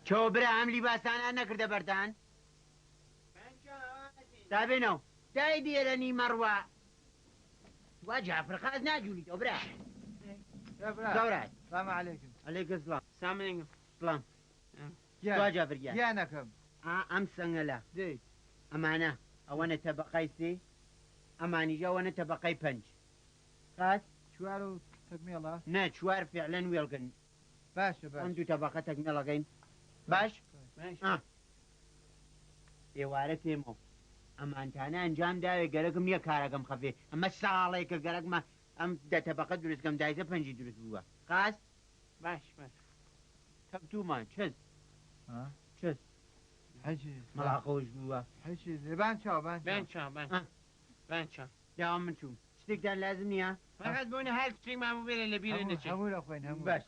چۆ برا ئەم لیباسانە نەکردە بەرتان؟ تابێنەوە دای بێرە نیمەڕوە وا جافر خاس ناجولیتەوە برا. زەورات. سلام علیکم. علیکم سلام. سلام علیکم. سلام. توا جافر گیان. گیانەکەم. ئا ئەم سەنگەلە. دەی. ئەمانە ئەوەنە تەبەقەی سێ ئەمانیش ئەوەنە تەبەقەی پەنج. خاس؟ چوار و تەکمێڵە؟ نا چوار فعلەن وێڵگن. باشە باش. ئەم دوو تەبەقە تەکمێڵەکەین. باش؟ باش. ئێوارە تێمەوە ئەمانتانە ئەنجام داوێ گەرەکم نییە کارەکەم خەفێ ئەمە ساڵێکە گەرەکمە ئەم دە تەبەقە دروست کەم دایزە پەنجی دروست بووە خاس؟ باش باش. تەکتومان چەز چەز حەجی مەڵا خۆش بووە. حەجی بان چاو بان بان چاو بان بان چاو. داوام من چووم شتێکتان لازم نییە؟ فقط بۆنە هەر شتێکمان بوو بێرە لە بیرە نەچێ. هەموو لە خۆین هەموو. باش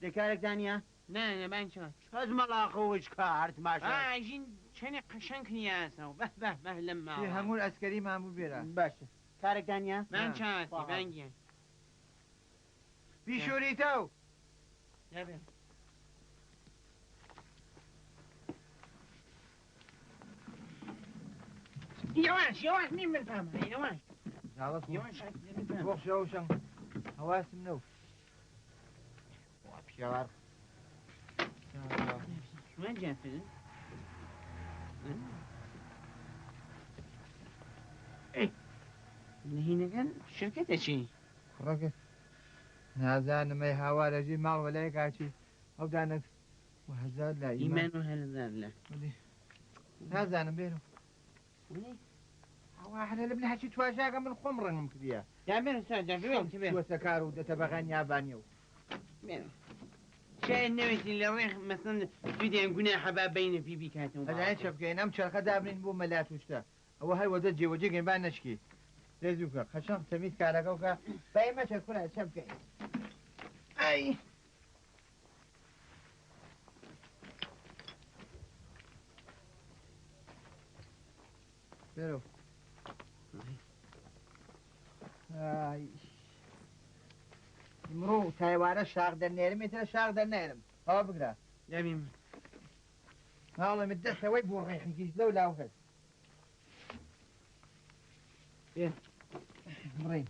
دە کارێکتان نییە؟ نا نا بان چاو. چەز مەڵا خۆش کارت ماشا. ئاژین چەنێ قەشەنگ نیاسەوە بە بە بە لەم ماڵە. هەموو ئەسکەریمان بوو بێرە. باشە کارێکتان نییە؟ بان چاوەتی بان گیان. بیشوریتەو. دەبێ. یەواش یەواش میم من پام یەواش. یەواش. بۆخشەوشەم هەواسم نەو. پیاوار. شوان جافر. نهینەکان شرکەتە چی؟ کوڕەکە نازانم ئەی هاوارەژی ماڵ وەلای کاچی ئەو دانە هەزار لا ئیمان و هەزار لا. نازانم بێرم. ئەوە هەرە لە بن هەرچی تواشاکە من خۆم ڕەنگم کردیە. یا بێرە سا جافر بێن بێن. چووەتە کار و دەتەبەغان یابانیە و. بێن. شاید نەوێتی لە ڕێخ مەسەن دوودیان گوناحە با بینە پی بیکاتەوە. ئەزانین چە بکەین ئەم چەرخە دابنین بۆ مەلات و شتە. ئەوە هەر وەدە جێوەجێ گەین با نەشکی. دەی زوو بکە قەشەنگ تەمیز کارەکە بکە. بای مەچە کورە چە بکەین. ئەی. بێرەوە. ئای. ئمڕۆ تایوارە شاخ دەرنێرم ئێترە شاخ دەرنێرم. ئەوە بگرە. دەبیم. ماڵە من دەستەوەی بۆ ڕێخیکیش لەو لاو هەست. بێ. بڕین.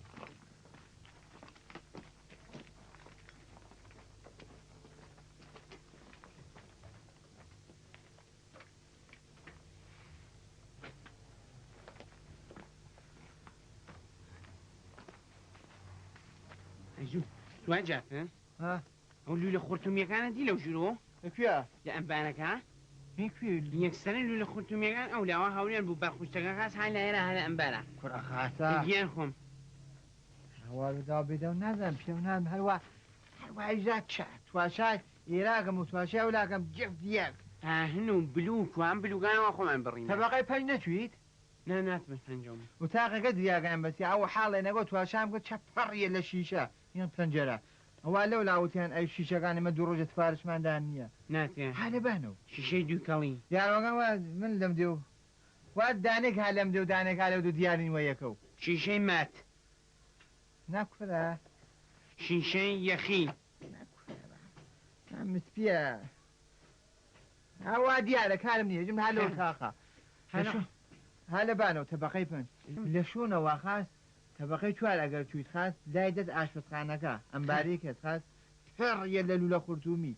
ئەیزوو سوای جافر. ها؟ ئەو لوولە خورتومیەکانە دی لەو ژوورەوە؟ لەکوێ؟ لە ئەمبارەکە؟ هی کوێ؟ یەکسەرە لوولە خورتومیەکان ئەو لاوە هاوریان بوو بەرخوشتەکە خاس ها لایرە ها لە ئەمبارە. کوڕە خاسە. گیان خۆم. هەوار و داو بێداو نازانم پێم نازانم هەروە هەروە ئیژا چە تواشای ئێراقم و تواشای ئەو لاکەم جفت یەک. ئاهن و بلوک و ئەم بلوکانەوە خۆمان بڕین. تەبەقەی پەنج نەچویت؟ نا ناتمە پەنجەوم. و تاقەکە دریاگان بەسی ئەو حاڵێ نەگۆ تواشام کرد چە پەڕیە لە شیشە یان پەنجەرە. ئەوە لەو لاوتیان ئەی شیشەکانی مە دوو ڕۆژە سفارشماندان نییە. ناتێ. ها لەبانەوە. شیشەی دووکەڵی. دیارەکان وا من لەم دێو. وا دانێک ها لەم دێو دانێک ها لەو دوو دیارین وە یەکەو. شیشەی مات. ناکورە. شیشەی یەخی. ناکورە. مسپیە. وا دیارە کارم نییە ژم ها لەو تاقە. ها لەبانەوە تەبەقەی پەنج. لە شوونەوە خاس تەبەقەی چوار ئەگەر چوویت خاس لای دەست ئاشپەزخانەکە ئەمبارەی کەس خاس پڕیە لە لوولە خورتومی.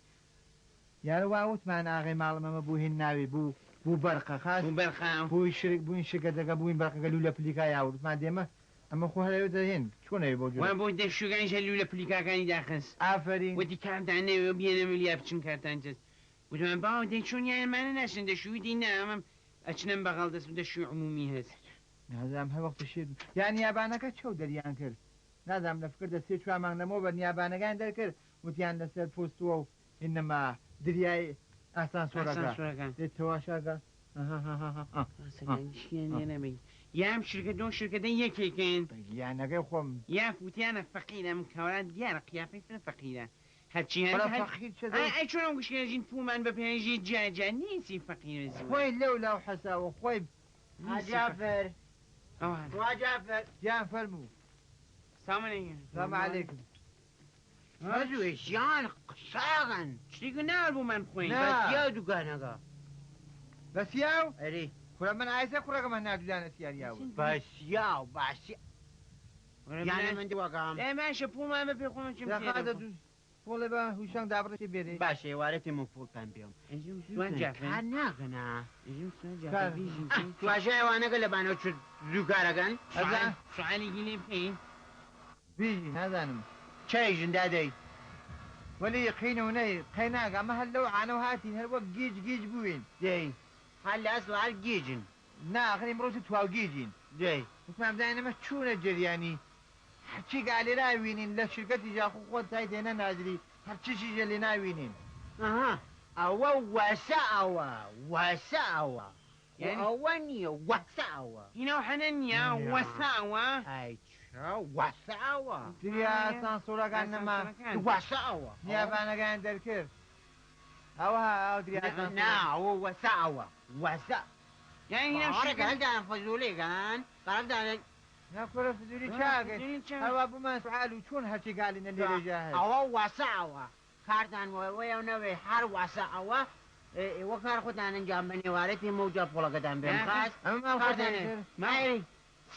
یارە وا وتمان ئاغەی ماڵم ئەمە بوو هین ناوی بوو بوو بەرقە خاس بوو بەرقە. بووی شرک بووین شرکەتەکە بووین بەرقەکە لوولە پلیکا یاورد وتمان دێمە ئەمە خۆ هەر ئەوێ دەهێن چۆن ئەوێ بۆ جۆرە؟ وا بۆ دەشوگانیش هەر لوولە پلیکاکانی داخست. ئافەرین. وتی کارتان نەوێ بێنە ملیا بچن کارتان چەست. وتمان باوە دەی چۆن یانمانە ناچن دەشووی دی نا ئەمە ئەچنەم بەغەڵ دەست و دەشووی عمومی هەست. نازانم هەر وەختی شێت یان نیابانەکە چەو دەریان کرد نازانم لە فکر دە سێ چوار مانگ لەمەوە بەر نیابانەکان دەرکرد وتیان لەسەر پۆستووە و ئینەما دریای ئاسانسۆرەکە دێت تەواشاکە. یام شرکەتەوە شرکەتە یەکێکن. گیانەکەی خۆم. یا وتیانە فەقیرە ئەم کاورا دیارە قیافەی فرە فەقیرە. هەرچی فەقیر چە ئەی چۆن ئەو گشتێژین پومان بە پێنجی جیا جیا نیسی فەقیرە زیوە. خۆی لەو لاو حەساوە خۆی. جافر. وا جافر. گیان فەرموو. سلام علیکم. سلام علیکم. فەزوێشیان قساغن. شتێک نار بوو من بخۆین. نا. بەسیاو دوکانەکە. بەسیاو؟ ئەرێ. کوڕە من ئایسە کوڕەکەمان نادودانە سیاریاوە. بەسیاو باسی. یانە من دووەکەم. ئێ باشە پوڵمان بە پێ خۆم چم دەخاتە دوو پۆڵێ بە هوشەنگ دابڕێتی بێرێ. باشە ئێوارەتێ من پوڵتان پێم. سوان جافن. کار ناکەنا. کار. تواشە ئێوانەکە لە بانەوە چ زوو کارەکەن؟ ئەزان سوالێکی لێ بکەین. بیژی نازانم. چایژن دادەی. وەلی قین و نەی قەی ناکە ئەمە هەر لەو عانەوە هاتین هەر وەک گیج گیج بووین. دەی. هەر لە ئەسڵ هەر گیجن. نا ئاخر ئیمڕۆ چ تواو گیجین. دەی. وتمان بزانین ئەمە چوونە جەریانی هەرچی گا لێ ناوینین لە شرکەتی ژاخۆ خۆت تای دێنە نادری هەرچیشیژە لێ ناوینین. ئەها ئەوە وەسە ئەوە وەسە ئەوە. یعنی- ئەوە نییە وەسە ئەوە. هینەوە حەنە نییە وەساوە. ئای چا وەسە ئەوە. دریا سانسۆرەکان نەما وەسە ئەوە. نیابانەکان دەرکرد. ئەوها ئەو دریا نا ئەوە وەسە ئەوە وەسە. یعنی هینەوە باوەڕێکە هەندیان فەزوولێکان قەرەکدان نا کوڕە فزولی چاکە هەروە بوومان سوال و چۆن هەرچی گالینە لێرە ژا هەیە. ئەوە وەسە ئەوە کارتان وەیە نەوێ هەر وەسە ئەوە ئێوە کار خۆتان ئەنجام بە نێوارە تێمە و جا پۆڵەکەتان بێم خاس. ئەمە ماڵ خۆتان کارتانێ. تر. مایری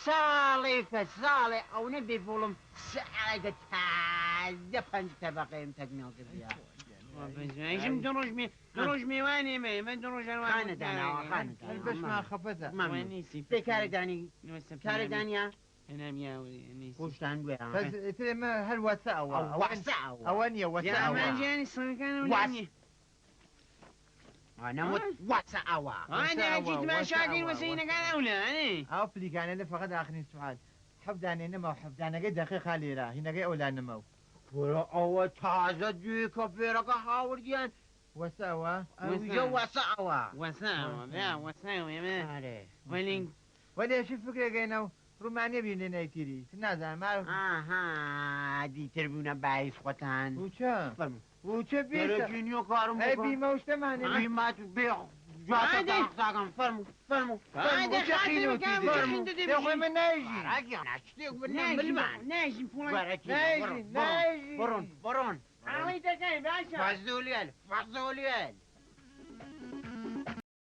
ساڵێکە ساڵێ ئەو نەبێ پوڵم ساڵێکە تازە پەنج تەبەقەیم تەکمیل کردیە. ئەیژم دو ڕۆژ مێ دو ڕۆژ میوانێ مێ من دو ڕۆژ هەروە خانە داناوە خانە هەر بەشمان خەفەتە. مەمنون. دەی کارێکدانی کارێکدانیا خۆشتان بوێ. بەس ئیتر ئێمە هەر وەسە ئەوە. وەسە ئەوە. ئەوە نییە وەسە ئەوە. یانی سەکان وەس. نەموت وەسە ئەوە. تماشاکەین وەسەینەکان ئەولا ئەنێ. ئەو پلیکانە لە فقط ئاخرین سوال. حەفدانێ نەما و حەفدانەکەی دەقیقا لێرە هینەکەی ئەولا نەما و. کوڕە ئەوە تازە دوێ کۆپێرەکە هاوردیان. وەسە ئەوە؟ ئەوجە وەسە ئەوە. وەساوە بیا وەساوە ئێمە ئەرێ. وەلین وەلێ چی فکرێکەینەوە ڕوومانیە بین لێ نایتیری نازانم مار. ئاها دیتر بوونە بایس خۆتان. وچە؟ فەرموو. وچە بیسە؟ دەرەکی نییە کارم ئەی بکەم. بیمە شتەمانێ. بیمات بێ ئادەی. جاتەکەم فەرموو فەرموو. ئادەی وچە خاتر قینەوە بکەم، تیدی. بخین دەدەی دێ خۆی بژین. من نایژین. باراکیان شتێک بنە ملمان. ناژین پوڵە باراکی نایژین نایژین. بڕۆن بڕۆن. حاڵی دەکەین باشە. فەزولیل فەزولیل.